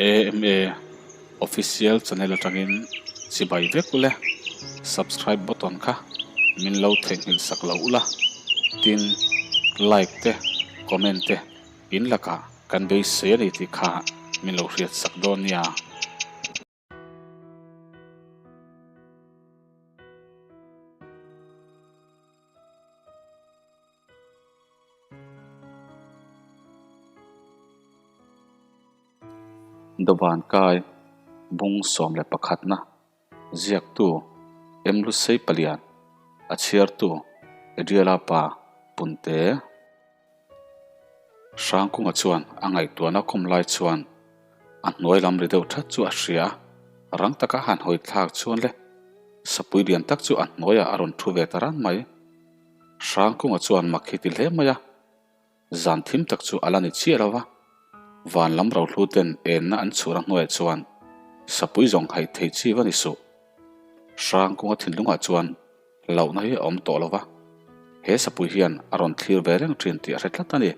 AMA Official channel atangin chibai vek ule subscribe button kha min lo theihnghilh sak lo ula tin like te comment te in lakah kan beisei a ni tih kha min lo hriat sak dawn nia. Dawvan kai bung 11 na ziaktu Emlusei Palian a chhiartu Adriela pa Punte. Hrangkunga chuan a ngaihtuahna khum lai chuan a hnuai lam ri deuh that chu a hria a, rang taka han hawi thlak chuan le sapui lian tak chu a hnuaiah a rawn thu ve ta ran mai. Hrangkunga chuan mak hi ti hle mai a, zan thim tak chu a la ni chiah lo va, van lam rohlu ten enna an chhur a hnuaiah chuan sapui zawng haih thei chi va ni suh. Hrangkunga thinlungah chuan Hlauhna hi a awm tawh lo va, he sapui hian a rawn thlir ve reng thin tih a hre tlat a ni.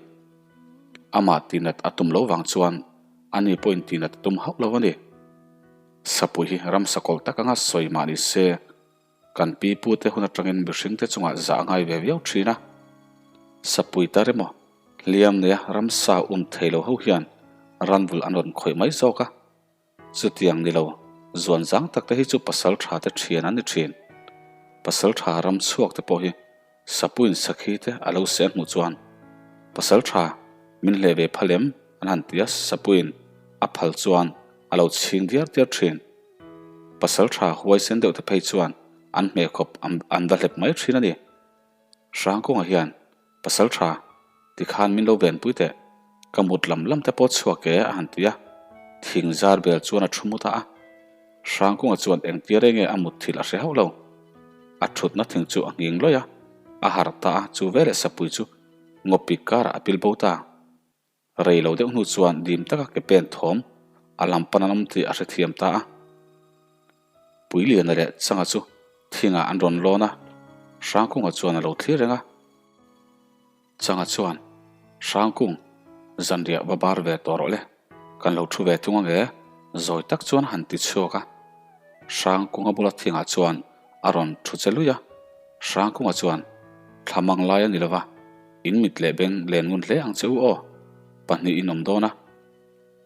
Amah tihnat a tum lo vang chuan ani pawhin tihnat a tum hauh lo a ni. Sapui hi ramsa kawl tak anga sawi mah ni se, kan pi pute hun atangin mihringte chungah zah a ngai ve viau thin a. Sapui tar emaw, hliam neia ramsa um thei lo ho hian ranvul an rawn khawih mai zawk a. Chutiang ni lo, zuan zang tak te hi chu pasal tha te thian an ni thin. Pasal tha ram chhuak te pawh hi sapuin sakhi te a lo seh hmuh chuan pasal tha min hleh ve phal em an han ti a, sapuin a phal chuan a lo chhing diar diar thin. Pasal tha huaisen deuh te phei chuan an hmeh khawp an va hlep mai thin a ni. Hrangkawnga hian Pasal tha, tikhan min lo venpui teh, ka mut lam lam te pawh chhuak e a han ti a, thing zar bel chuan a thu mut a a. Hrangkunga chuan engtia rei nge a mut thil a hre hauh lo. A thutna thing chu a nghing lawih a, a harh ta a, chu veleh sapui chu ngawpik karah a pil bo ta. Rei lo deuh hnu chuan dim taka ke pen thawm a lam pan an awm tih a hrethiam ta a. Puiliana leh Changa chu thingah an rawn lawn a, Hrangkunga chuan a lo thlir reng a. Changa chuan, Hrangkung, zanriah va bar ve tawh rawh le, kan lo thu ve thung ange, zawi tak chuan han ti chhuak a. Hrangkunga bula thingah chuan a rawn thu che lui a. Hrangkunga chuan, Thlamang lai a ni lova, in mit leh beng len ngun hle ang che u aw, pahnih in awm dawn a.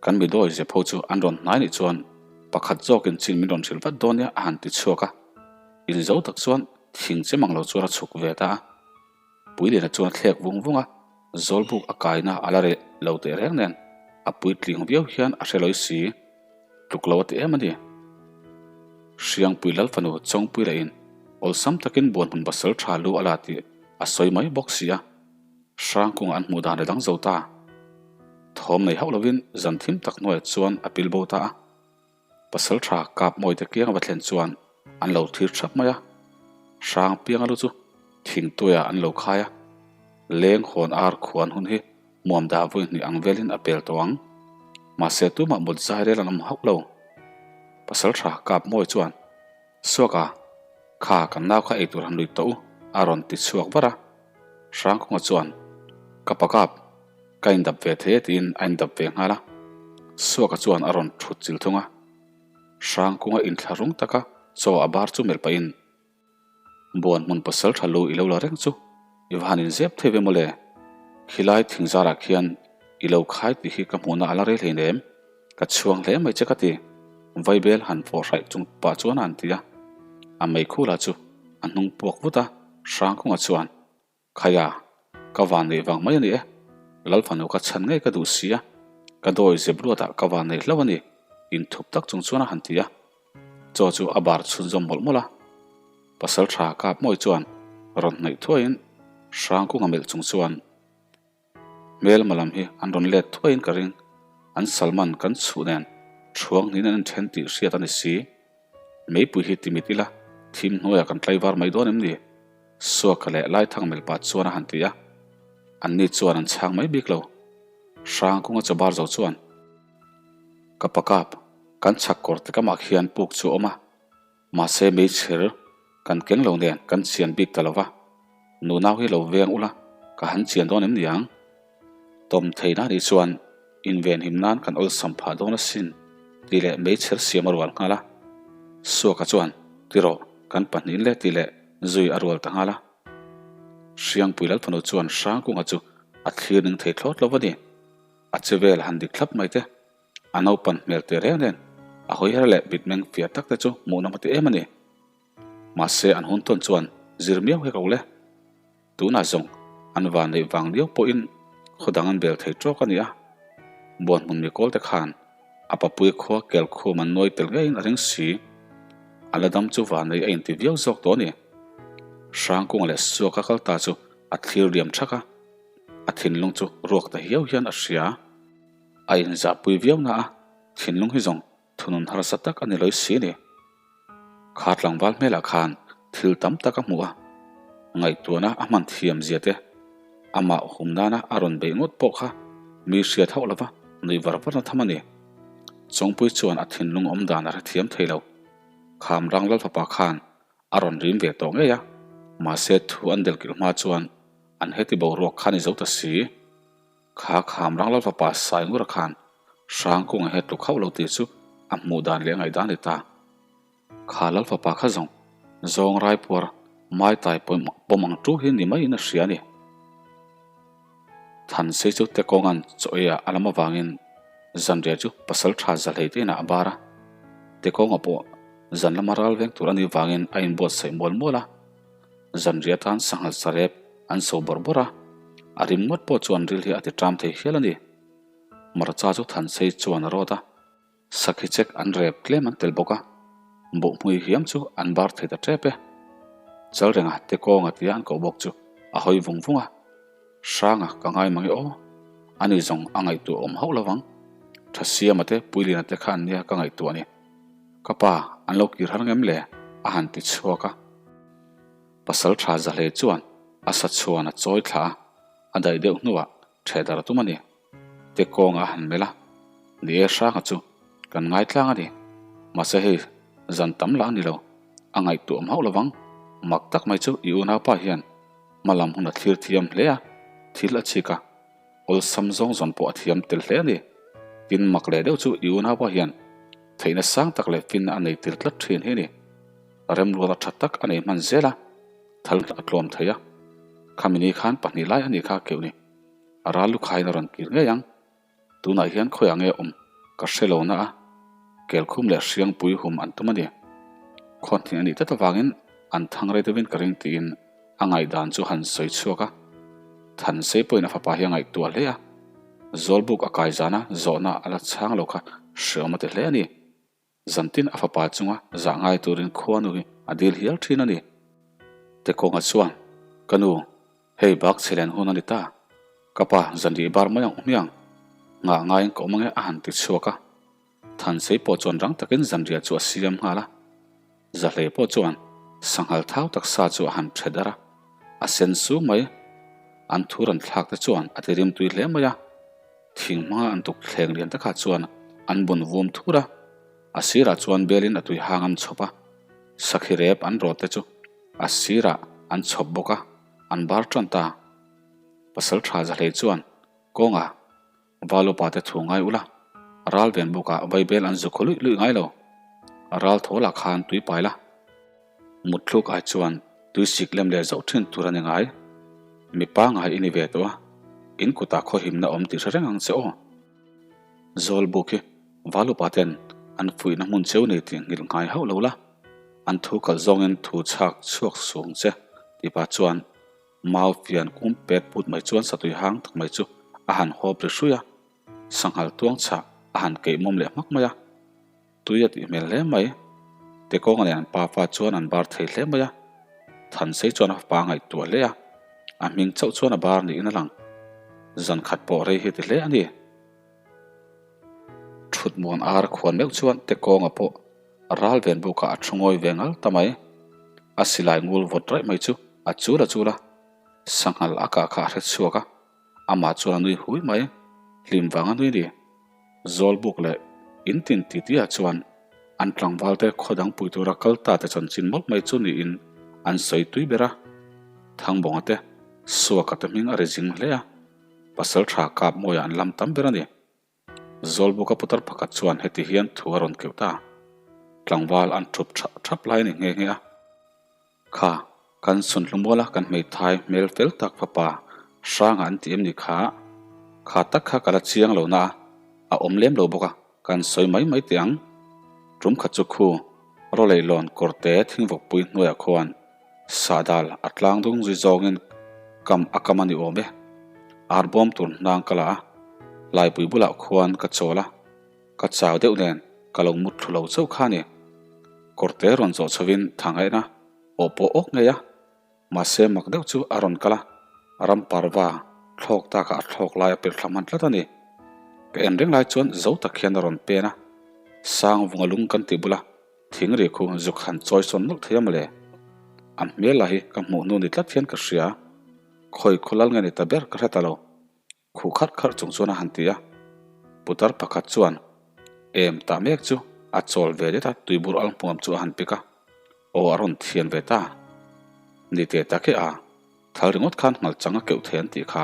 Kan mi dawi zep ho chu an rawn hnai nih chuan pakhat zawkin chin min rawn hrilh vat dawn nia a han ti chhuak a. Inzo tak chuan thing che mang lo chuan a chhuk ve ta a. Puiliana chuan a thlek vung vung a, Zawlbuk a kaina a la reh lo teh reng nen a puitling viau hian a hre lawi si. Tluk lo a ti em a ni. Hriangpui Lalfanu Chawngpui leh in awlsam takin buanhmun pasal tha lu a la tih a sawi mai bawk si a. Hrangkunga an hmuh dan a dang zo ta. Thawm nei hauh lovin zan thim tak hnuaiah chuan a pil bo ta a. Pasal tha kap mawi te kiang va thlen chuan an lo thlir thap mai a. Hrang pianga lu chu thingtuaiah an lo khai a. Leng hawn ar khuan hun hi muam dah vawi hnih ang velin a pel tawh ang. Mahse tumah mut zai rel an awm hauh lo. Pasal tha kap mawi chuan Suaka, kha kan nau kha eitur han lui tawh u a rawn ti chhuak var a. Hrangkunga chuan, Ka pa kap, ka indap ve thei e tiin a indap ve nghal a. Suaka chuan a rawn thut chil thung a. Hrangkunga inthlahrung taka chaw a bar chu melh pahin, Buan hmun pasal tha lu i lo la reng chu, i va han inzep thei ve mawle. Khilai thingzarah khian i lo khai tih hi ka hmuhna a la rei hleinem. Ka chhuang hle mai che ka ti. Vaibel han fawh hraih chung pah chuan a han ti a. A meikhu lah chu a hnung puak vut a, Hrangkunga chuan, Khaia, ka van neih vang mai a ni e. Lalfanu ka chhan ngei ka duh si a, ka dawi zep luatah ka van nei hlauh a ni, inthup tak chung chuan a han ti a. Chaw chu a bar chhunzawm mawlh mawlh a. Pasal tha kap mawi chuan rawn hnaih thuaiin Hrangkunga melh chung chuan, Hmelma lam hi an rawn let thuaiin ka ring. An Salman kan chhuh nen thuang hnin an inthen tih hriat a ni si. Meipui hi timit ila thim hnuaiah kan tlaivar mai dawn em ni? Suaka leh Laithang melh pah chuan a han ti a. Anni chuan an chhang mai bik lo. Hrangkunga chaw bar zo chuan, Ka pakap, kan chhak kawr te kamah khian puk chu a awm a. Mahse meichher kan keng lo nen kan chian bik ta lo va, nunau hi lo veng ula ka han chian dawn em ni ang? Tawm theihna nih chuan invenhim nan kan awlsam phah dawn asin. Tih leh meichher siam a rual nghal a. Suaka chuan, Ti rawh, kan pahnihin le tih leh zui a rual ta nghal a. Hriangpui Lalfanu chuan Hrangkunga chu a thlir ning thei thlawt lo a ni. A che vel han dik thlap mai te, a naupan hmel teh reng nen a hawi her leh mitmeng fiah tak te chu hmuhnawm a ti em a ni. Mahse an hun tawn chuan zir miau hek lo le. Tunah zawng an van neih vang liau pawhin khaw dang an bel thei tawk a ni a. Buanhmun mikawl te khan a papui khua kel khum an nuai tel ngeiin a ring si. A la dam chu van nei a inti viau zawk tawh a ni. Hrangkunga leh Suaka kal ta chu a thlir liam thak a, a thinlung chu ruak ta hiau hian a hria. A inzahpui viau na a, thinlung hi zawng Thunun harsa tak a ni lawi si ni. Kha tlangval hmelah khan thil tam tak a hmu a, ngaihtuahna a hman thiam zia te, amah hum nana a rawn beih ngawt pawh kha mi hriat hauh lova nuih var varna tham a ni. Chawngpui chuan a thinlung awm dan a hrethiam thei lo. Khamrang Lalfapa khan a rawn rim ve tawh ngei a, mahse thu an delkilh hma chuan an heti boruak kha ni zo ta si. Kha kham rang lo fapa Saingura khan Hrangkunga hi a tluk hauh lo tih chu a hmuh dan leh a ngaih dan a ni ta. Kha lal fapa kha zawng zawng raipuar maitai pawm ang tu hi ni maiin a hria a ni. Thansei chu Tekawnga'n chaw ei ah a lam avangin zanriah chu pasal tha za hlei te inah a bar a. Tekawnga pawh zan lama ral veng tur a nih vangin a inbuatsaih mual mual a. Zanriah atan sanghal sarep an so bawrh bawrh a, a rim ngawt pawh chuan ril hi a ti ṭam thei hial a ni. Marcha chu Thansei chuan a rawt a, sakhi chek an rep tlem an tel bawk a, buhhmui hiam chu an bar thei ta ṭep e. Chalrenga te kawnga tia an koh bawk chu a hawi vung vung a, Hranga ka ngai mang e aw, ani zawng a ngaihtuah awm hauh lovang, Thasiama te Puiliana te kha an nia ka ngaihtuah ni. Ka pa, an lo kir har ngem le? a han ti chhuak a. Pasal tha Zahle chuan a sa chhuan a chawi thla a, a daih deuh hnuah theh dar a tum a ni. Te kawnga a han melh a, Ni e Hranga chu kan ngaitlang a ni. Mahse hei zan tam lah a ni lo, a ngaihtuah awm hauh lovang. Mak tak mai chu i unaupa hian hma lam hun a thlir thiam hle a, thil a chik a. Awlsam zawng zawn pawh a thiam tel hle a ni. Tin mak leh deuh chu i unaupa hian theihna sang tak leh finna a nei tel tlat thin hi a ni. Remruala tha tak a nei hman zel a, thal a tlawm thei a. Khami ni khan pahnih lai a nih kha keuh ni. A ral lukhaiin a rawn kir ngei ang. Tunah hian khawiah nge awm ka hre lo na a, Kelkhum leh Hriangpui hum an tum a ni. Khawnhnih a nih tlat avangin an thang rei deuhin ka ring tiin a ngaihdan chu han sawi chhuak a. Thansei pawhin a fapa hi a ngaihtuah hle a, Zawlbuk a kai zana zawhna a la chhang lo kha hreawm a ti hle a ni. Zantin a fapa chunga zah ngai turin khuanu hi a dil hial thin a ni. Tekawnga chuan, Ka nu, hei bak chhe len hun a ni ta. Ka pa zanrih bar mai ang hmiang, nghah ngaiin ka awm ange a han ti chhuak a. Thansei pawh chuan rang takin zanriah chu a siam nghal a. Zahlei pawh chuan sanghal thau taksa chu a han ṭhe dar a, a sen su mai. An thu rawn thlak te chuan a ti rimtui hle mai a. Thing hmanga an tuk thleng lian takah chuan an bun vum thur a, a sirah chuan belin a tui hang an chhawp a, sakhi rep an rawt te chu a sirah an chhawp bawk a, an bar tan ta. Pasal tha Zahlei chuan kawnga Valupa te thu ngai ula, ral ven bukah vaibel an zu khaw luih luih ngai lo, ral thaw lah khan tui pai la. Mutthluk ai chuan tui sik lem leh zoh thin tur a ni ngai. Mipa ngai i ni ve tawh a, in kutah khaw himna awm tih hre reng ang che aw. Zawlbuk hi Valupa ten an fuihna hmun cheu nei tih nghilh ngai hauh lo la, an thu kalh zawngin thu chhak chhuak sung che tih pah chuan mau fian kum pet put mai chuan satui hang tak mai chu a han hawp ri hruih a, sanghal tuang chhah a han keih mawm leh hmak mai a. Tui a tih hmel hle mai. Tekawnga leh an pafa chuan an bar thei hle mai a. Thansei chuan a fapa a ngaihtuah hle a, a hming chauh chuan a bar niin a lang. Zan khat pawh rei hi ti hle a ni. Thutmuan ar khuan meuh chuan Tekawnga pawh ral ven bukah a thu ngawi ve ngal ta mai. A silai ngul vawt raih mai chu a chul a chul a, sanghal a kah kha a hre chhuak a. Amah chuan a nui hui mai, hlim vang a nui ni. Zawlbuk leh in tin titi ah chuan an tlangval te khaw dang pui tura kal ta te chanchin mawlh mai chu niin an sawi tui ber a. Thangbawnga te Suaka te hming a ri zing hle a, pasal tha kap mawiah an lam tam ber a ni. Zawlbuka putar pakhat chuan heti hian thu a rawn keuh ta. Tlangval an thup thap thap lai a ni nghe nghe a. Kha, kan chhunhlu muala kan hmeithai hmel fel tak fapa Hranga an ti em ni kha? Kha tak kha ka la chiang lo na a, a awm lem lo bawk a, kan sawi mai mai teh ang. Tum khat chu khu Rawleihlawn kawrte thingvawkpui hnuaiah khuan sahdal a tlang dung zui zawngin kam a kam a ni awm e. Arbawm tur hnang ka la a, laipui bulah khuan ka chawl a. Ka chau deuh nen ka lo mut thlu lo chauh kha a ni. Kawrte rawn zawh chhovin tha ngaihna aw pawh awk ngei a, mahse mak deuh chu a rawn kal a, ram parva thlawk takah a thlawk lai a pelh thla hman tlat a ni. Ka en reng lai chuan zo tak hian a rawn pen a, sang vunga lung kan tih bula thing ri khu zuk han chawi sawn nawlh thei a mawle. A hmel lah hi ka hmuh hnu ni tlat hian ka hria, khawi khawlal nge ni ta ber ka hre ta lo. Khuh kharh kharh chung chuan a han ti a, putar pakhat chuan em tah mek chu a chawl ve det a, tuibur al hmuam chu a han pik a, aw a rawn thian ve ta. Ni teh tak e a, thal ringawt khan ngal chang a keuh thei an tih kha,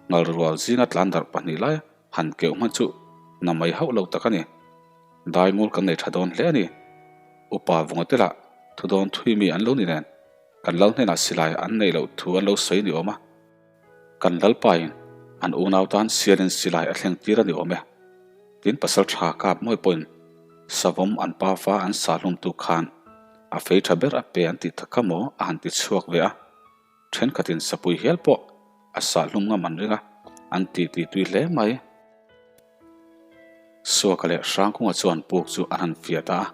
ngal rual zinga tlan darh pahnih lai han keuh hman chu na mai hauh lo tak a ni. Daingul kan nei tha dawn hle a ni. Upa vunga te lah thu dawn thui mi an lo ni nen, kan lal hnenah silai an neih loh thu an lo sawi ni awm a. Kan Lalpain an unau tan sialin silai a thleng tir a ni awm e. Tin pasal tha kap mawi pawhin savawm an pafa an sa hlumtu khan a fei tha ber a pe an tih tak kha maw a han ti chhuak ve a. Thenkhatin sapui hial pawh a sah hlum ngam an ring a, an ti ti tui hle mai. Suaka leh Hrangkunga chuan puk chu an han fiah ta a.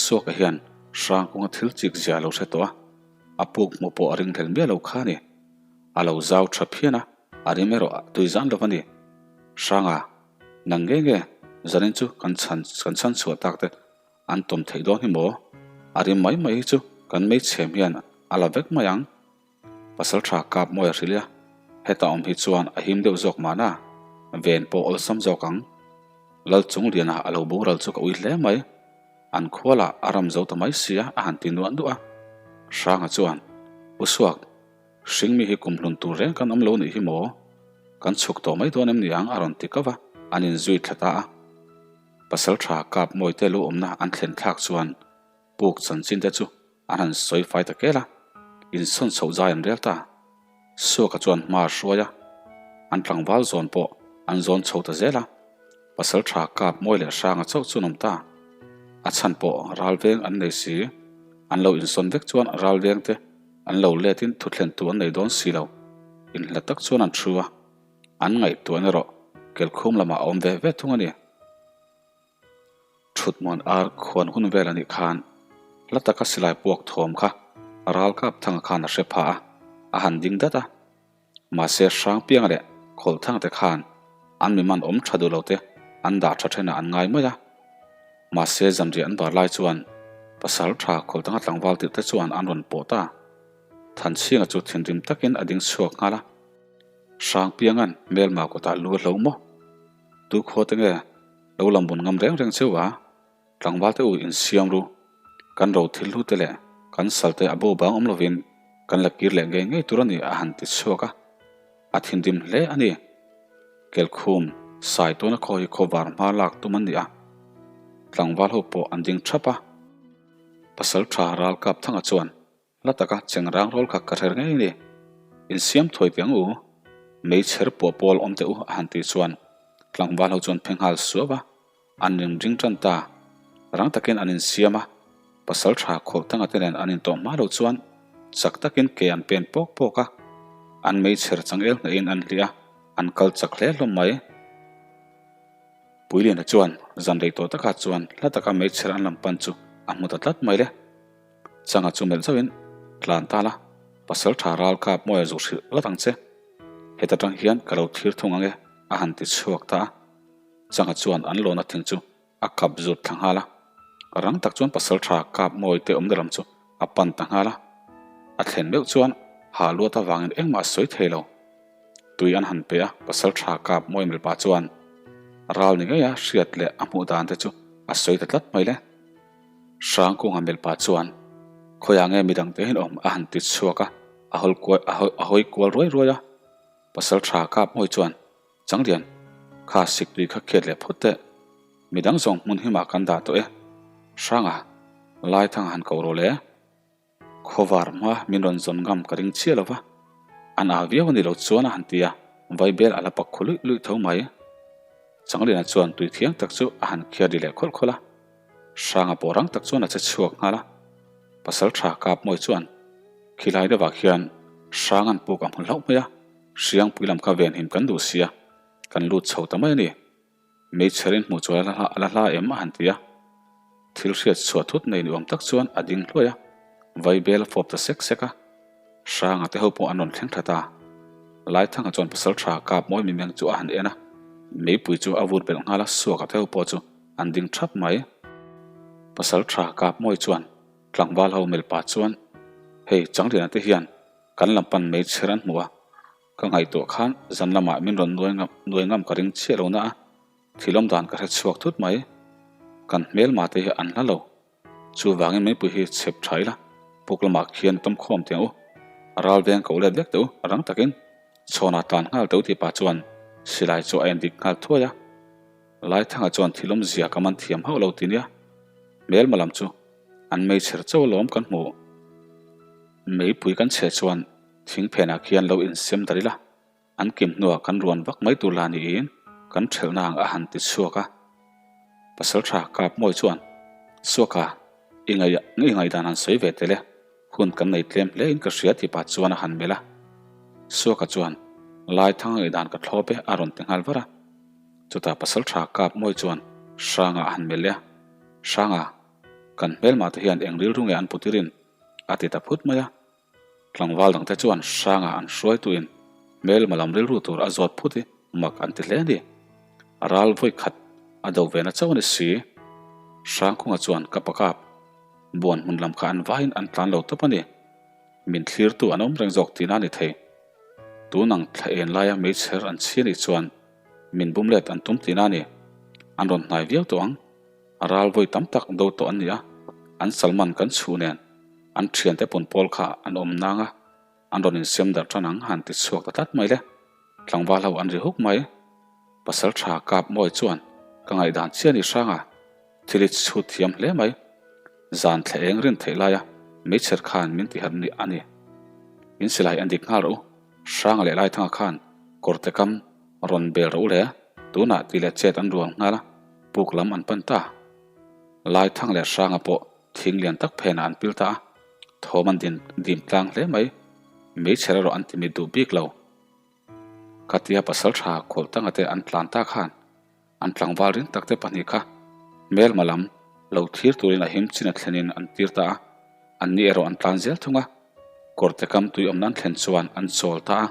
Suaka hian Hrangkunga thil chik zia a lo hre tawh a. A puk hmuh pawh a ringhlel miah lo kha a ni. A lo zau tha phian a, a rim erawh a tui zan lo a ni. Hranga, nang nge nge, zanin chu kan chhan kan chhan chhuah tak te an tawm theih dawn hi maw? A rim mai mai hi chu kan meichhem hian a la vek mai ang. Pasal tha kap mawi a hrilh a, heta awm hi chuan a him deuh zawk mahna, ven pawh awlsam zawk ang. Lal Chungliana a lo boral chu ka ui hle mai. An khualah a ram zo ta mai sia a han ti nuah nuah a. Hranga chuan, U Suak, hringmi hi kum hlun tur reng kan awm lo nih hi maw? Kan chhuk tawh mai dawn em ni ang a rawn ti kau a, an inzui thla ta a. Pasal tha kap mawite lu awmna an thlen thlak chuan puk chanchin te chu An han sawi fai ta kel a, insawn chhoh zai an rel ta. Suaka chuan hma a hruai a, an tlangval zawn pawh an zawn chho ta zel a, pasal tha kap mawi leh hranga chauh chu an awm ta. A chhan pawh ral veng an nei si, an lo insawn vek chuan ral veng te an lo let in thuthlen tu an nei dawn si lo, inhlat tak chuan an thu a, an ngaihtuahna erawh kelkhum lamah a awm ve ve thung a ni. Thutmuan ar khuan hun vel anih khan hla taka silai puak thawm kha ralkap thanga khan a hre pha a, a han ding dat a. Mahse Hrangpianga leh Khawlthanga te khan an mi man awm tha duh lo te an dah tha thenah an ngai mai a. Mahse zanriah an bar lai chuan pasal tha Khawlthanga tlangval tirh te chuan an rawn pawh ta. Thanchhinga chu thinrim takin a ding chhuak nghal a. Hrangpianga'n hmelma kutah lu a hlo maw? Tu khua te nge? Lo lam bun ngam reng reng cheu a, tlangval te u insiam ru, kan ro thil hlu te leh kan sal te a bo bang awm lovin kan la kir leh ngei ngei tur a ni a han ti chhuak a, a thinrim hle a ni. Kelkhum, sai tuna khaw hi khawvar hma lak tum an ni a, tlangval ho pawh an ding thap a. Pasal tha ralkap thanga chuan Hla taka chengrang rawl kha ka hrer ngei a ni. Insiam thuai teh ang u, meichher puah pawl awm teh u a han tih chuan tlangval ho chuan phe nghal suau a, an inring tan ta. Rang takin an insiam a, pasal tha khawlh tanga te nen an intawh hma lo chuan chak takin ke an pen pawk pawk a, an meichher changel hnahin an hliah a, an kal chak hle hlawm mai. Puiliana chuan zan rei tawh takah chuan hla taka meichher an lam pan chu a hmu ta tlat mai le. Changa chu melh zauhin, Tlan ta la, pasal tha ral kap mawi a zu hrilh vat ang che. Heta tang hian ka lo thlir thung ang e, a han ti chhuak ta a. Changa chuan an lawna thing chu a kap zut thla nghal a. Rang tak chuan pasal tha kap mawi te awmna lam chu a pan ta nghal a. A thlen meuh chuan hah luat avangin engmah a sawi thei lo. Tui an han pe a, pasal tha kap mawi melh pah chuan ral ni ngei a hriat leh a hmuh dan te chu a sawi ta tlat mai le. Hrangkunga melh pah chuan, Khawiah nge midang te hian awm? a han ti chhuak a, a hawl kual a hawi kual ruai ruai a. Pasal tha kap mawi chuan, Changlian, Kha siktui kha khiat leh phawt teh. Midang zawng hmun himah kan dah tawh e. Hranga, Laithanga han koh rawh le. Khawvar hma min rawn zawn ngam ka ring chiah lo va, an â viau a ni lo chuan a han ti a, vaibel a la pak khu luih luih tho mai. Changliana chuan tui thiang tak chu a han khiar ri leh khawlh khawlh a, Hranga pawh rang tak chuan a che chhuak nghal a. Pasal tha kap mawi chuan khilai deuhah khian Hranga'n puk a hmu hlauh mai a, Hriangpui lam kha venhim kan duh sia, kan lut chho ta mai a ni. Meichher in hmuh chuan a la hla em a han ti a. Thil hriat chhuah thut nei ni awm tak chuan a ding hluai a, vaibel a fawp ta sek sek a. Hranga te ho pawh an rawn thleng tha ta. Laithanga chuan pasal tha kap mawi mimeng chu a han en a, meipui chu a vur belh nghal a, Suaka te ho pawh chu an ding thap mai. Pasal tha kap mawi chuan tlangval ho melh pah chuan, Hei Changliana te hian kan lam pan meichher an hmu a, Ka ngaihtuah khan zan lamah min rawn nuai ngam nuai ngam ka ring chiah lo na a, thil awm dan ka hre chhuak thut mai. Kan hmelma te hi an hla lo. Chuvangin meipui hi chhep tha ila, puk lamah khian tawm khawm teh u. Ral veng ko let vek teh u, rang takin chhawnah tlan nghal teh u tih pah chuan silai chu a en dik nghal thuai a. Laithanga chuan thil awmzia ka man thiam hauh lo ti nia, hmelma lam chu an meichher chauh alawm kan hmu. Meipui kan chheh chuan Thing phenah khian lo insem dar ila, an kim hnuah kan ruan vak mai tur la niin kan ṭhelhna ang a han ti chhuak a. Pasalṭha Kap Mawi chuan, Suaka, i ngaih i ngaihdan han sawi ve tel e, hun kan nei tlem hle in ka hria ti pah chuan a han melh a. Suaka chuan, Laithanga ngaihdan ka thlawp e a rawn ti nghal var a. Chutah Pasalṭha Kap Mawi chuan Hranga a han melh leh a, Hranga, kan hmelmah te hian eng rilru nge an putirin? a ti ta phut mai a. Tlangval dangte chuan Hranga an hruaituin hmelma lam rilru tur a zawt phut i mak an ti hle a ni. A ral vawi khat a do ve na chauh a ni si. Hrangkhunga chuan ka pakap buan hmun lam kha an vaiin an tlan lo tawp a ni. Min thlirtu an awm reng zawk tihna a ni thei. Tun ang thla en laia meichher an chhi anih chuan min bum let an tum tihna a ni. An rawn hnai viau tawh ang. A ral vawi tam tak do tawh an ni a, an salman kan chhuh nen an thiante pun pawl kha an awm nang a, an rawn insem darh tan ang han ti chhuak ta tlat mai le. Tlangval ho an ri huk mai. Pasal tha kap mawi chuan ka ngaihdan chiah ni hrang a, thil i chhut thiam hle mai. Zan thla eng rin theih laia meichher khan min ti harh ni a ni. In silai en dik nghal rawh u, Hranga leh Laithanga khan kawrte kam rawn bel rawh u le, tunah tih leh chet an rual nghal a, puk lam an pan ta. Laithang leh Hranga pawh Thing lian tak phenah an pil ta a, thawm an din dim tlang hle mai. Meichher erawh an ti mit duh bik lo. Khatia pasal tha khawlh tanga te an tlan ta khan an tlangval ring tak te pahnih kha hmelma lam lo thlir turin a him chin a thlenin an tir ta a, anni erawh an tlan zel thung a. Kawrte kam tui awmna an thlen chuan an chawl ta a.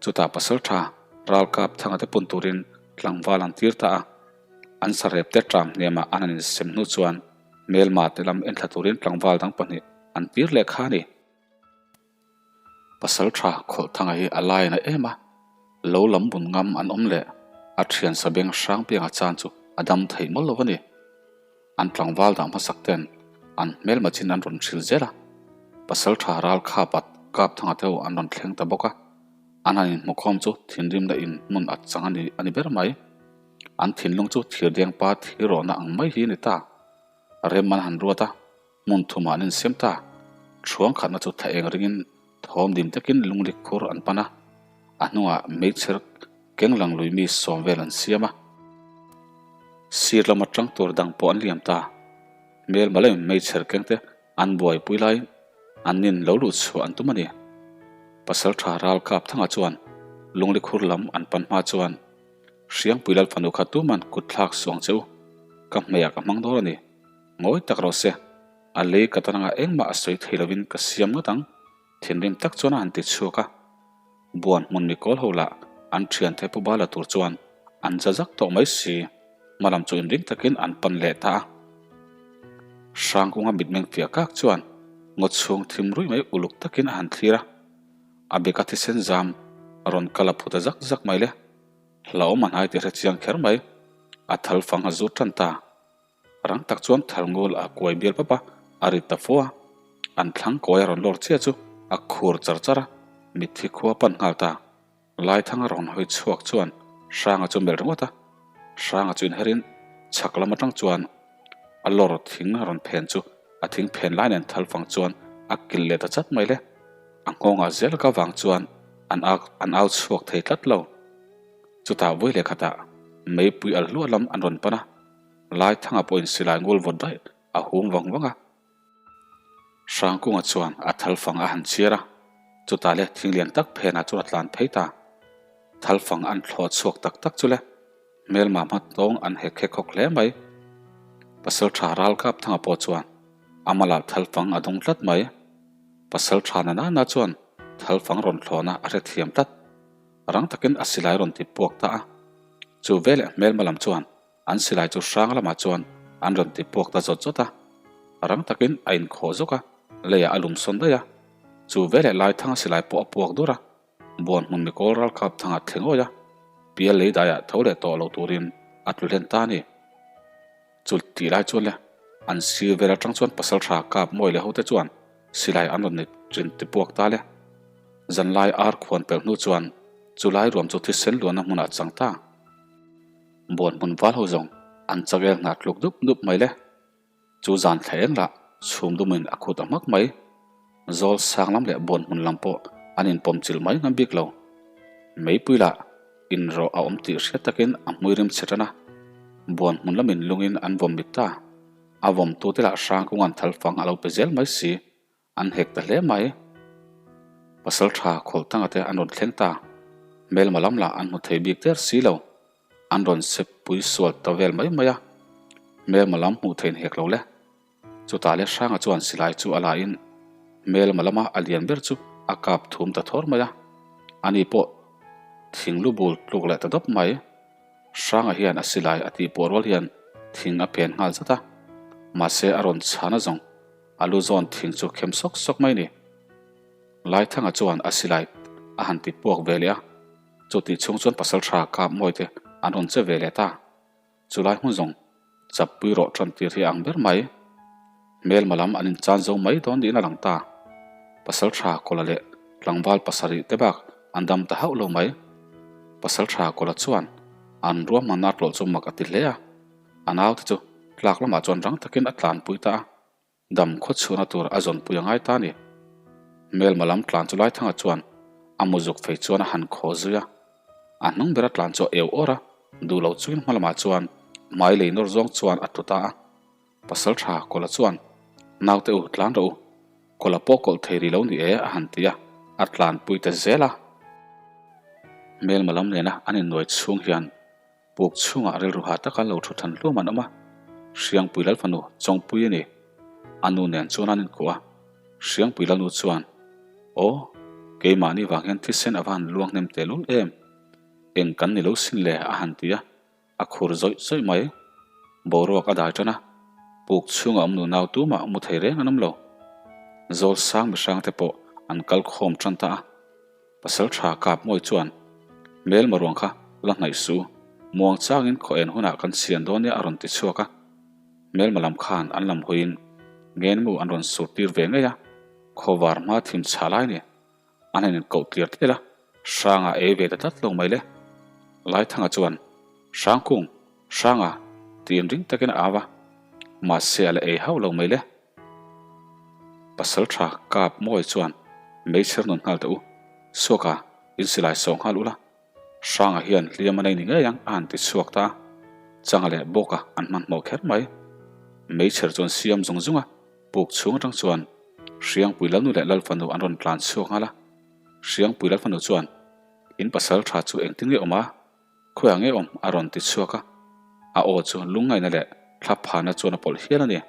Chutah pasal tha ralkap thanga te pun turin tlangval an tir ta a. An sarep te tram hnemah an han insem hnu chuan hmelma te lam enthla turin tlangval dang pahnih an tir leh kha a ni. Pasal tha Khawlhthanga hi a lai na em a, lo lam bun ngam an awm leh a thian sabeng hrang pianga chan chu a dam theih mawlh lo a ni. An tlangval dang hmasak ten an hmelma chin an rawn hrilh zel a, pasal tha ral khapa Kapthanga te ho an rawn thleng ta bawk a, an han inhmukhawm chu thinrimna in hmun a chang a ni a ni ber mai. An thinlung chu thirdeng pa thirrawhna ang mai hi a ni ta. Rem an han ruat a, hmun thumah an insiam ta. Thuang khatna chu thla eng ringin thawm dim takin lungli khur an pan a, a hnungah meichher keng lang lui mi sawm vel an siam a. Sir lama tang tur dang pawh an liam ta. Hmelma lem meichher keng te an buaipui laiin an nin lo luh chhuah an tum a ni. Pasal tha ral kap thangah chuan lungli khur lam an pan hma chuan Hriangpui lal fanu kha tuman kut thlak suang che u, ka hmeiah ka hmang dawn a ni. Ngawi tak rawh se, a lei ka tan anga engmah a sawi thei lovin ka siam ngawt ang, thinrim tak chuan a han ti chhuak a. Buan hmun mikawl ho lah an thiante pu bala tur chuan an za zak tawh mai si, hmalam chu inring takin an pan leh ta a. Hrangkunga mitmeng fiah kak chuan ngaw chhung thim ruih mai uluk takin a han thlir a. A beka thisen zam a rawn kal a phu ta zak zak mai le. Hlauhawm a hnai tih hre chiang kher mai. A thal fang a zut tan ta. Rang tak chuan thal ngul a kuai bial pap a, a rit ta fo a. An thlang kawi a rawn lawr chiah chu a khur char char a, mitthi khua pan nghal ta. Laithanga rawn hawi chhuak chuan. Hranga chu a melh ringawt a, Hranga chu inherin chhak lam atang chuan a lawr thing rawn phen chu a thing phen lai nen thalfang chuan a kilh leh ta chat mai le. A nghawngah zel ka vang chuan an an au chhuak thei tlat lo. Chutah vawi leh khatah meipui al hluah lam an rawn pan a, Laithanga pawhin silai ngul vawt daih a hum vang vang a. Hrangkunga chuan a thalfang a han chhiar a, chutah le thing lian tak phenah chuan a tlan phei ta. Thalfang an thlawh chhuak tak tak chu le, hmelma hma tawng an hek hek hawk hle mai. Pasaltha Ralkapthanga pawh chuan a malah thalfang a dawng tlat mai. Pasaltha na nana chuan thalfang rawn thlawhna a hrethiam tlat. Rang takin a silai rawn ti puak ta a. Chu veleh hmelma lam chuan An silai chu hrang lamah chuan an rawn ti puak ta zawt zawt a, rang takin a inkhawh zawk a, leiah a lum sawn daih a. Chu veleh Laithanga silai pawh a puak dur a, buan hmun mikawl ralkap thangah thleng awih a, pial lei daiah tho leh tawh lo turin a tlu hlen ta a ni. Chu tih lai chuan le an sir vel atang chuan pasaltha kap mawi leh hote chuan silai an rawn ni rin ti puak ta le. Zanlai ar khuan pelh hnu chuan chu lai ruam chu thisen luanna hmunah chang ta. Buan hmun val ho zawng an chagel hna tluk dup dup mai le. Chu zan thla eng lah chhum dumin a khut a hmak mai. Zawl sang lam leh buan hmun lam pawh an inpawm chilh mai ngam bik lo. Meipui lah inrawh a awm tih hriat takin a hmui rim chhe tan a. Buan hmun lamin lungin an vawm mit ta. A vawmtute lah hrang kungan thalfang a lo pe zel mai si. An hek ta hle mai. Pasal tha khawlh tanga te an rawn thleng ta. Hmelma lam lah an hmu thei bik der si lo. An rawn sep pui sual ta vel mai mai a. Hmelma lam hmuh theiin hek lo le. Chutah le Hranga chuan silai chu a la in hmelma lama a lian ber chu a kap thum ta thawr mai a. Ani pawh thing lu bul tluk leh ta dawp mai. Hranga hian a silai a tih pawh rual hian thing a phen nghal zat a. Mahse a rawn chhan a zawng. A lu zawn thing chu khem sawk sawk mai ni. Laithanga chuan a silai a han ti puak ve leh a, chutih chhung chuan pasaltha kap mawi te an rawn che ve leh ta. Chulai hmun zawng chappui rawh tan tir hi a ang ber mai. Hmelma lam an inchan zo mai dawn niin a lang ta. Pasaltha Kawla leh tlangval pasarih te bak an dam ta hauh lo mai. Pasaltha Kawla chuan an ruahmanna tlawh chu mak a ti hle a. A naute chu tlak lamah chuan rang takin a tlanpui ta a, dam khaw chhuahna tur a zawnpui a ngai ta a ni. Hmelma lam tlan chu Laithanga chuan a muzuk fei chuan a han khaw zui a, a hnung bera tlan chu a eu awr a, duh lo chungin hma lamah chuan hmai lei nawr zawng chuan a tlu ta a. Pasaltha Kawla chuan, Naute u, tlan rawh u, Kawla pawh kawlh thei rih lo ni e, a han ti a, a tlanpui ta zel a. Hmelma lam nena an innuai chhung hian Puk chhungah rilru ha taka lo thu than hluam an awm a, Hriangpui Lalfanu Chawngpui a ni. A nu nen chuan an inkuah a, Hriangpui Lalnu chuan, Aw, keimahni vang hian thisen a va han luang hnem tehlul em? Eng kan ni lo sin le? a han ti a, a khur zawih zawih mai. Boruak a dai tan a, puk chhungah awm nunau tumah mu thei reng an awm lo. Zawl sang mihrangte pawh an kal khawm tan ta a. Pasal tha kap mawi chuan, Hmelma ruang kha la hnaih suh u, muang changin khaw en hunah kan chhian dawn nia a rawn ti chhuak a. Hmelma lam khan an lam hawiin ngenmu an rawn sur tir ve ngei a, khawvar hma thim chhah lai ni. An han inkoh tlir tlir a, Hranga ei ve ta tlat lo mai le. Laithanga chuan, Hrangkung, Hranga, tiin ring takin a au a, mahse a la ei hauh lo mai le. Pasal tha kap mawi chuan meichher nun nghal teh u, Suaka in silai sawh nghal ula, Hranga hian hliam a nei ni ngei ang a han ti chhuak ta a, Changa leh Bawka an hmanhmawh kher mai. Meichher chu an siam zung zung a, puk chhung atang chuan Hriangpui Lalnu leh Lalfanu an rawn tlan chhuak nghal a, Hriangpui Lalfanu chuan in pasal tha chu engtin nge awm a? Khawiah nge awm? a rawn ti chhuak a, a aw chu lungngaihna leh thlaphana chuan a pawlh hial a ni.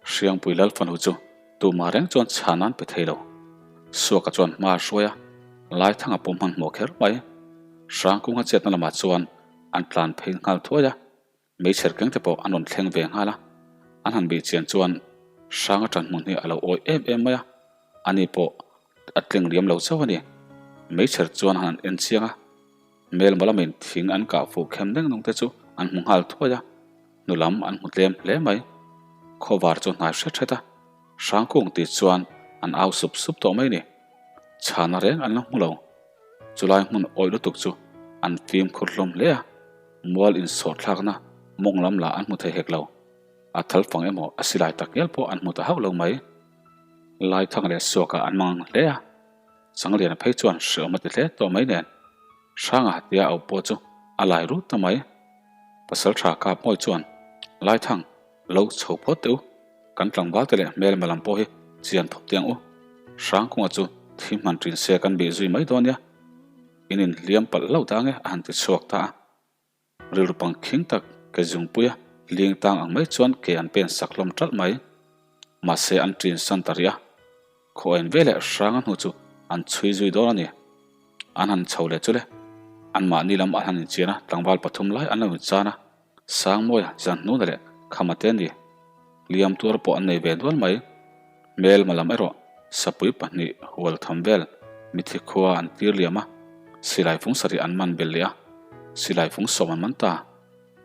Hriangpui Lalfanu chu tumah reng chuan chhan an pe thei lo. Suaka chuan hma a hruai a, Laithanga pawh hmanhmawh kher mai. Hrangkunga chetna lamah chuan an tlan phei nghal thuai a. Meichher keng te pawh an rawn thleng ve nghal a, an han bih chian chuan Hranga ṭan hmun hi a lo awih em em mai a, ani pawh a tling liam lo chauh a ni. Meichher chuan han en chiang a, hmelma lamin thing an kah fuh khem deng nung te chu an hmu nghal thuai a, hnu lam an hmu tlem hle mai. Khawvar chu hnai hret hret a, Hrangkung tih chuan an au sup sup tawh mai ni. Chhana reng an la hmu lo. Chulai hmun awih lutuk chu. An fimkhur hlawm hle a, mual insawhthlakna mawng lam lah an hmu thei hek lo. A thal fang emaw a silai tak ngial pawh an hmu ta hauh lo mai. Laithang leh Suakah an mang hle a, Changliana phei chuan hreawm a ti hle tawh mai nen, Hranga tia au pawh chu a lai rut ta mai. Pasal tha kap mawi chuan, Laithang, lo chho phawt teh u, kan tlangval te leh hmelma lam pawh hi chian phawt teh ang u. Hrangkunga chu thi hman ṭin se kan bih zui mai dawn nia, in inhliam palh hlauh ta ange a han ti chhuak ta a. Rilru pang khing tak ke zungpuia ling tang ang mai chuan ke an pen sak hlawm ṭalh mai. Mahse an ṭin san ta rih a, khaw en veleh hranga hnu chu an chhui zui dawn a ni. An han chho leh chu le, anmahni lam an han inchian a, tlangval pathum lai an lo inchan a. Sangmawia Zanhnuna leh Khama te ni. Liam tuar pawh an nei ve dual mai. Hmelma lam erawh sapui pahnih hual tham vel mithi khua an tir liam a, silai fung sarih an man belh leh a, silai fung sawm an man ta.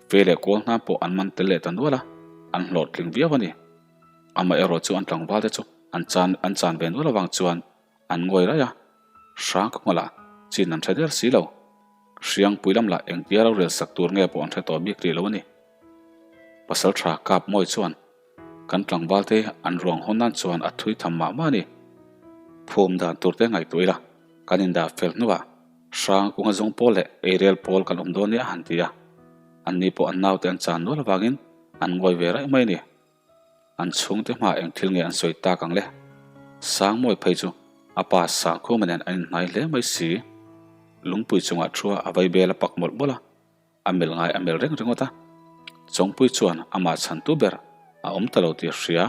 Fe leh kual hna pawh an man tel leh ta nual a, an hlawhtling viau a ni. Amaherawh chu an tlangval te chu an chan an chan ve nual avang chuan An ngawi raih a, hrang ka hmawlh a, chin an hre der si lo. Hriangpui lam lah engtia rorel sak tur nge pawh an hre tawh bik rih lo a ni. Pasal tha kap mawi chuan kan tlangval te an ruang hawn nan chuan a thui tham mah mah a ni. Phum dan tur te ngaihtuah ila kan indah fel hnuah hrang kunga zawng pawl leh eirel pawl kan awm dawn nia a han ti a. Anni pawh an naute an chan nual avangin an ngawi ve raih mai a ni. An chhungte hmaah eng thil nge an sawi tak ang le? Sangmawi phei chu a pa Sangkhuma nen an inhnai hle mai si. Lungpui chungah thua a vaibel a pak mawlh mawlh a, a melh ngai a melh reng ringawt a. Chawngpui chuan amah chhantu ber a awm ta lo tih a hria.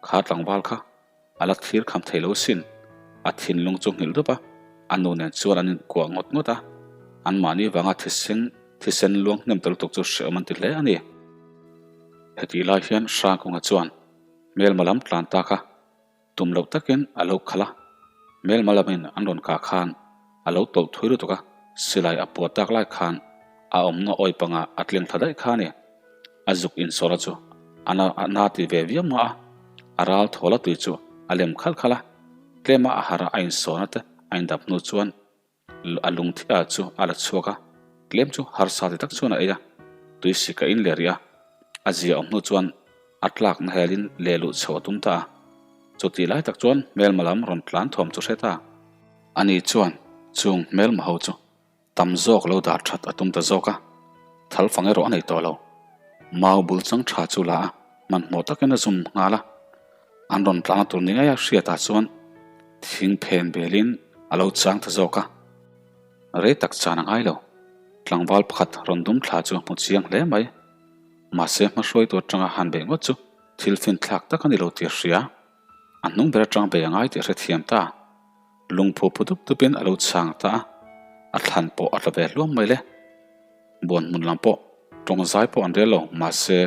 Kha tlangval kha A la thlir kham thei lo sin. A thinlung chu nghilh dup a, a nu nen chuan an inkuah ngawt ngawt a. Anmahni vanga thisen thisen luang hnem ta lutuk chu hrehawm an ti hle a ni. Hetih lai hian Hrangkunga chuan hmelma lam tlan ta kha tum loh takin a lo khalh a, hmelma lamin an rawn kah khan a lo tawlh thui lutuk a, silai a puah tak lai khan a awmna awi pangah a tleng thla daih kha a ni. A zuk insawra chu a na a na ti ve viau mah a, a ral thawl a tui chu a lem khalh khalh a, tlema a harh a a insawna te a indap hnu chuan a lungthi ah chu a la chhuak a, tlem chu harsa ti tak chuan a ei a, tui sik a in leh rih a, a zia awm hnu chuan a tlakna helin leh luh chho a tum ta a, chutih lai tak chuan hmelma lam rawn tlan thuam chu hre ta. Ani chuan chung hmelma ho chu Tam zawk lo dah that a tum ta zawk a, thal fang erawh a nei tawh lo. Mau bul chang tha chu la a, hmanhmawh takin a zum nghal a. An rawn tlana tur ni ngei a hriatah chuan thing phen belin a lo chang ta zawk a. Rei tak chan a ngai lo. Tlangval pakhat rawn dum thla chu a hmu chiang hle mai. Mahse hmahruaitu atanga han beih ngawt chu thil finthlak tak a ni lo tih a hria. A hnung ber atang bei a ngai tih a hrethiam ta. Lungphu phu dup dupin a lo chhang ta a, a thlan pawh a tla ve hluam mai le. Buan hmun lam pawh tawng zai pawh an rel lo, mahse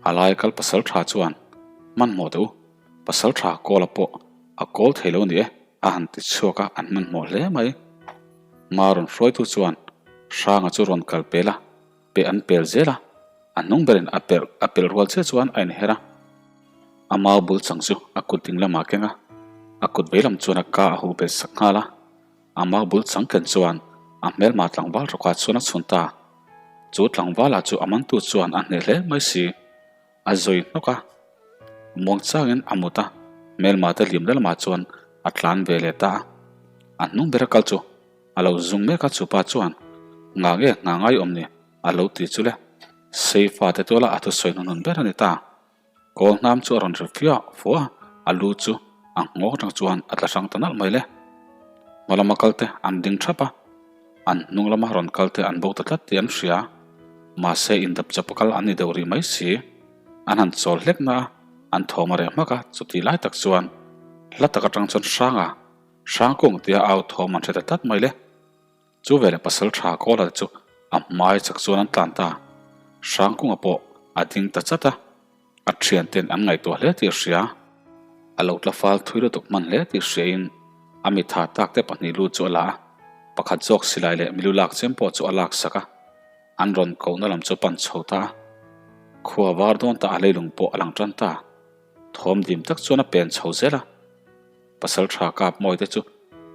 a lai kal pasal tha chuan hmanhmawh teh u, pasal tha kawla pawh a kawl thei lo ni e a han ti chhuak a, an hmanhmawh hle mai. Hma rawn hruaitu chuan Hranga chu rawn kal pel a, pe an pel zel a, a hnung berin a pelh a pelh rual chiah chuan a inher a. A mau bul chang chu a kut ding lamah a keng a, a kut vei lam chuan a ka a huh bet sak nghal a. A mau bul chang ken chuan a hmelma tlangval rawkah chuan a chhun ta. Chu tlangvala chu a mantu chuan a hneh hle mai si. A zawi hnawk a, muang changin a mut a, hmelma te hlimna lamah chuan a tlan ve leh ta a. A hnung bera kal chu a lo zung mek a, chupa chuan, Ngah nge nghah ngai awm ni? a lo ti chu le. Seifa te tuala a thusawi hnuhnun ber a ni ta. Kawl hnam chu a rawn ri fiah fua a, a lu chu a nghawng atang chuan a tla hrang ta nalh mai le. Hma lama kal te an ding thap a, an hnung lama rawn kal te an bo ta tlat tih an hria. Mahse indap chawp a kal an ni deuh rih mai si. An han chawl hlek na a, an thawm a reh hmak a, chutih lai tak chuan hla tak atang chuan Hranga, Hrangkung tia au thawm an hre ta tlat mai le. Chu veleh pasal tha Kawla te chu a hmai chak chuan an tlan ta. Hrangkunga pawh a ding ta chat a, a thianten an ngaihtuah hle tih a hria. A lo tla fal thui lutuk hman hle tih hriain a mitha tak te pahnih lu chu a la a, pakhat zawk silai leh milu lak chem pawh chu a lak sak a, an rawn kohna lam chu a pan chho ta a. Khua var dawn ta a leilung pawh a lang tan ta. Thawm dim tak chuan a pen chho zel a. Pasal tha kap mawi te chu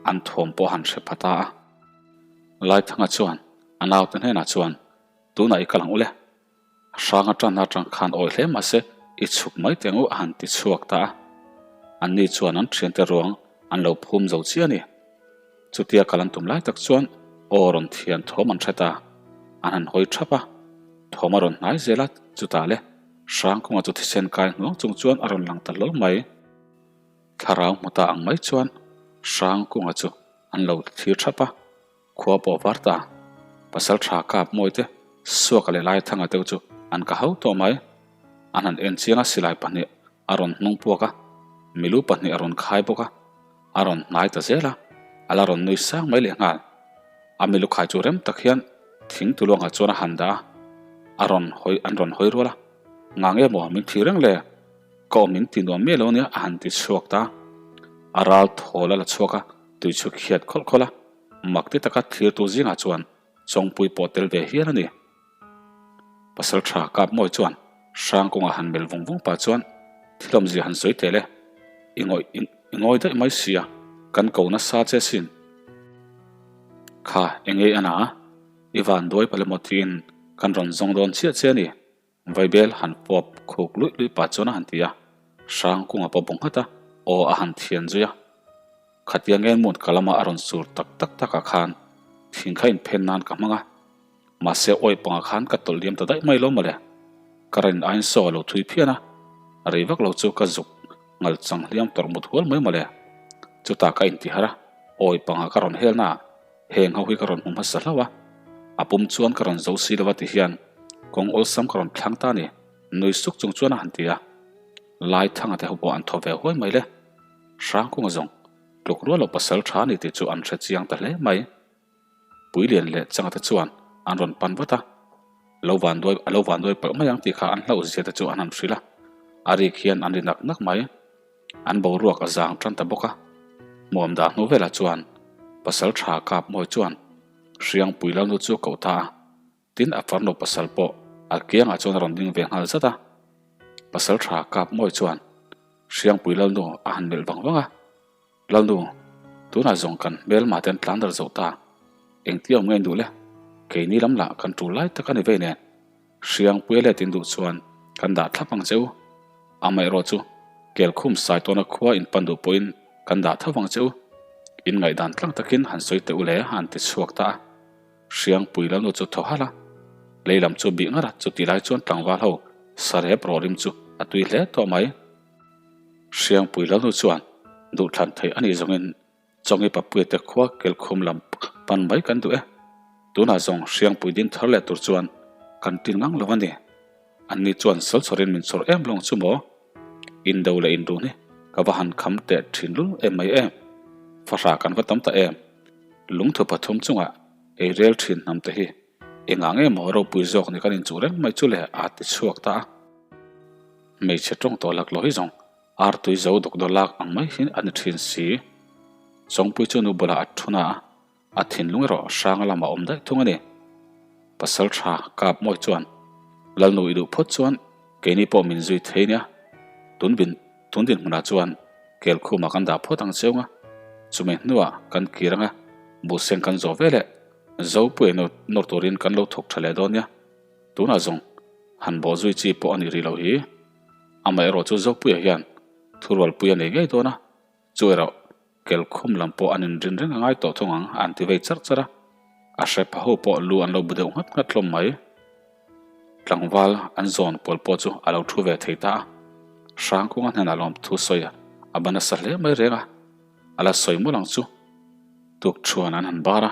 an thawm pawh han hre pha ta a. Laithanga chuan. A naute hnenah chuan, Tunah i kal ang u le. Hrang aṭan aṭang khan awi hle mahse i chhuk mai teh ang u a han ti chhuak ta a. Anni chuan an ṭhiante ruang an lo phum zo chiah a ni. Chutia kal an tum lai tak chuan aw rawn thian thawm an hre ta. An han hawi ṭhap a, thawm a rawn hnai zel a, chutah le Hrangkunga chu thisen kai hnuang chung chuan a rawn lang ta hlawl mai. Thlarau hmu ta ang mai chuan Hrangkunga chu an lo thlir ṭhap a. Khua pawh var ta. Pasal tha kap mawi te, Suaka leh Laithanga te chu an ka hau tawh mai. An han en chiang a silai pahnih a rawn hnung puak a, milu pahnih a rawn khai bawk a, a rawn hnai ta zel a, a la rawn nui sang mai leh nghal. A milu khai chu rem tak hian thing tuluangah chuan a han dah a, a rawn hawi an rawn hawi rual a, Ngang emaw min thih reng le? Ka awm in ti nuam miah lo ania a han ti chhuak ta. A ral thawl a la chhuak a, tui chu khiat khawlh khawlh a. Mak ti taka thlirtu zingah chuan Chawngpui pawh tel ve hial a ni. Pasal tha kap mawi chuan Hrangkawnga han melh vung vung pah chuan thil awmzia han sawi tel e, i ngawih i ngawi daih mai sia, kan ko nasa che sin. Kha engei a na, i van duai palh emaw tiin kan rawn zawng dawn chiah che a ni. Vaibel han pawp khuk luih luih pah chuan a han ti a, Hrangkunga pawh bu nghat a, aw a han thian zui a. Khatia ngenmut ka lama a rawn sur tak tak takah khan thing kha inphen nan ka hmang a, mahse awih pangah khan ka tawlh liam ta daih mai lo mawle. Ka rin aiin saw a lo thui phian a, rei vak lo chu ka zuk ngal chang hliam tawrh mut hual mai mawle. Chutah ka intihar a, awih pangah ka rawn hel naah Heng ho hi ka rawn hmu hmasa hlauh a, a pum chuan ka rawn zo si lo a ti hian kawng awlsam ka rawn thlang ta a ni, nui suk chung chuan a han ti a. Laithanga te ho pawh an thaw ve huai mai le. Hrangkunga zawng tluk rual loh pasal tha a ni tih chu an hre chiang ta hle mai. Puilian leh Changa te chuan an rawn pan vat a, lo vanduai a lo vanduai palh mai ang tih kha an hlauh zia te chu an han hrilh a, a rik hian an ri nak nak mai. An boruak a zang tan ta bawk a, hmuam dah hnu velah chuan pasal tha kap mawi chuan Hriangpui Lalnu chu a koh ta a, tin a farnu pasal pawh a kiangah chuan a rawn ding ve nghal zat a. Pasal tha kap mawi chuan Hriangpui Lalnu a han melh vang vang a, Lalnu, tunah zawng kan hmelma te an tlan dar zo ta, engtia awm nge in duh le? Keini lam lah kan tul lai tak a ni vei nen. Hriangpuia let in duh chuan kan dah thlap ang che u. Amaherawh chu Kelkhum Saitawna khua in pan duh pawhin kan dah tho vang che u. In ngaihdan tlang takin han sawi teh u le a han ti chhuak ta a. Hriangpui lalnu chu thaw halh a, lei lam chu bih ngar a, chutih lai chuan tlangval ho sarep rawrim chu a tui hle tawh mai. Hriangpui lalnu chuan duhthlan theih a nih zawngin Chawngi Papuia te khua Kelkhum lam pan mai kan duh e. Tunah zawng Hriangpui din thar leh tur chuan kan tin ngang lo a ni. Anni chuan sawlchawrin min chawr em lawng chu maw? Indo leh indun hi ka va han kham teh thin lul em mai em? Fahrah kan va tam ta em? Lungthu pathum chungah ei rel thin hnam te hi engah nge maw ropui zawk ni kan inchuh reng mai chu le a ti chhuak ta a. Hmeichhe tawng tawh laklawh hi zawng Artui zo dawkdaw lak ang mai hi a ni thin si. Chawngpui chu nu bulah a thu na a, a thinlung erawh hranga lamah a awm daih thung a ni. Pasal tha kap mawi chuan, Lalnu i duh phawt chuan keini pawh min zui thei nia, tun bin tun dinhmunah chuan Kelkhumah kan dah phawt ang cheu nga, chumi hnuah kan kir anga buhseng kan zawh veleh Zopuia nu nawr turin kan lo thawk tha leh dawn nia, tunah zawng han bawh zui chi pawh a nih rih loh hi. Amaherawh chu Zopuia hian thurualpui a nei ngei dawn a, chu erawh Kelkhum lam pawh an inrin reng a ngai tawh thung ang a an ti vei charh charh a, a hre pha ho pawh lu an lo bu deuh nghat nghat hlawm mai. Tlangval an zawn kual pawh chu a lo thu ve thei ta a, Hrangkunga hnenah lawmthu sawi a ba nasa hle mai reng a, a la sawi mawlh ang chu. Tukṭhuan an han bar a.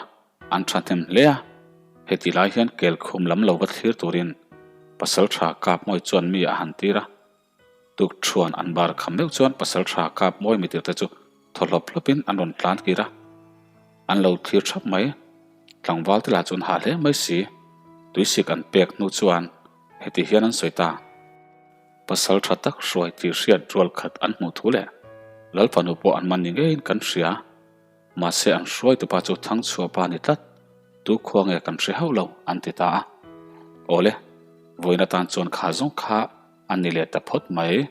An thahnem hle a, heti lai hian Kelkhum lam lo va thlir turin Pasaltha Kapmawi chuan mi a han tir a. Tukṭhuan an bar kham meuh chuan Pasaltha Kapmawi mitirte chu thaw hlawp hlawpin an rawn tlan kir a. An lo thlir thap mai. Tlangval te lah chu an hah hle mai si. Tuisik an pek hnu chuan heti hian an sawi ta. Pasal tha tak hruai tih hriat rual khat an hmuh thu leh Lal fanu pawh an man ni ngeiin kan hria. Mahse an hruaitupa chu Thangchhuahpa a ni tlat, tu khua nge kan hre hauh lo, an ti ta a. Awle, vawiin atan chuan kha zawng kha a ni leh ta phawt mai.